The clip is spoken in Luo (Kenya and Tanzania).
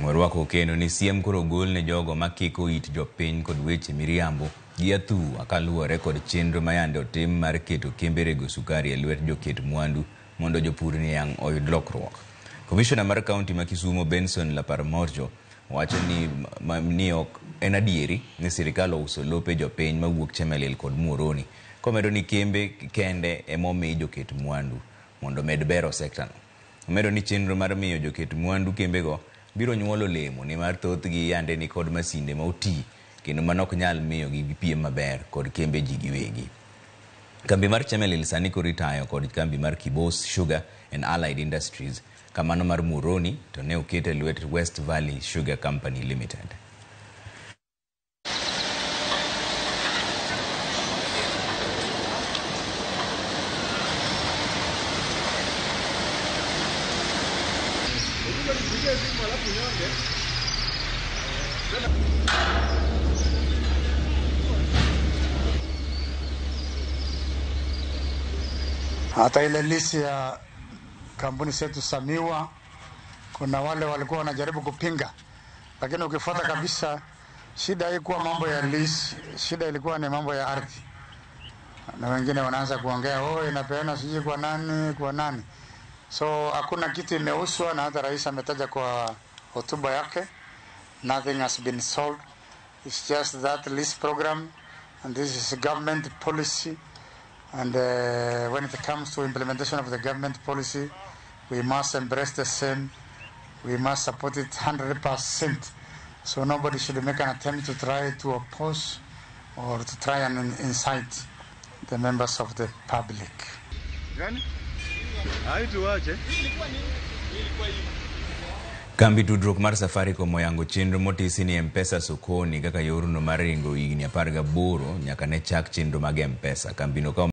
Warwako kendo ni siem koro ogol ne jogo ma kiko it jopiny kod weche miriambo gi athua kaluwore kod chenro ma yande otim mar keto kembe rego sukari e lwet joket mwandu mondo jopur niang' oyud lokruok. Komishona mar kaunti ma Kisumo Benson Laparmorjo wacho ni ok en adieri ni sirikal ouso lope jopiny mawuok Chemelil kod Muhoroni, komedo ni kembe kende emomi joket mwandu mondo med bero sektano. Omedo ni chenro mar miyo joket mwandu kembego biro nyuolo olemo nimar thothgi yande ni kod masinde ma oti kendo mano ok nyal miyo gi piem maber kod kembe ji giwegi. Kambi mar Chemelil sani koro itayo kod kambi mar Kibos Sugar and Allied Industries, kamano mar Muhoroni to ne oket e lwet West Valley Sugar Company Limited. Hata ile lease ya kampuni zetu Samiwa, kuna wale walikuwa wanajaribu kupinga, lakini ukifuata kabisa, shida haikuwa mambo ya lease, shida ilikuwa ni mambo ya ardhi, na wengine wanaanza kuongea oh, inapeana sijui kwa nani kwa nani. So hakuna kitu imeuzwa, na hata rais ametaja kwa hotuba yake, nothing has been sold. It's just that lease program, and this is government policy. And when it comes to implementation of the government policy, we must embrace the same. We must support it 100%. So nobody should make an attempt to try to oppose or to try and incite the members of the public. Gani? Hai tuache. Kambi tudruok mar Safaricom oyango chenro motisi ni M-Pesa sokoni kaka yorno mar ringo higni 18 nyaka ne chak chenro mag M-Pesa. Kambino ka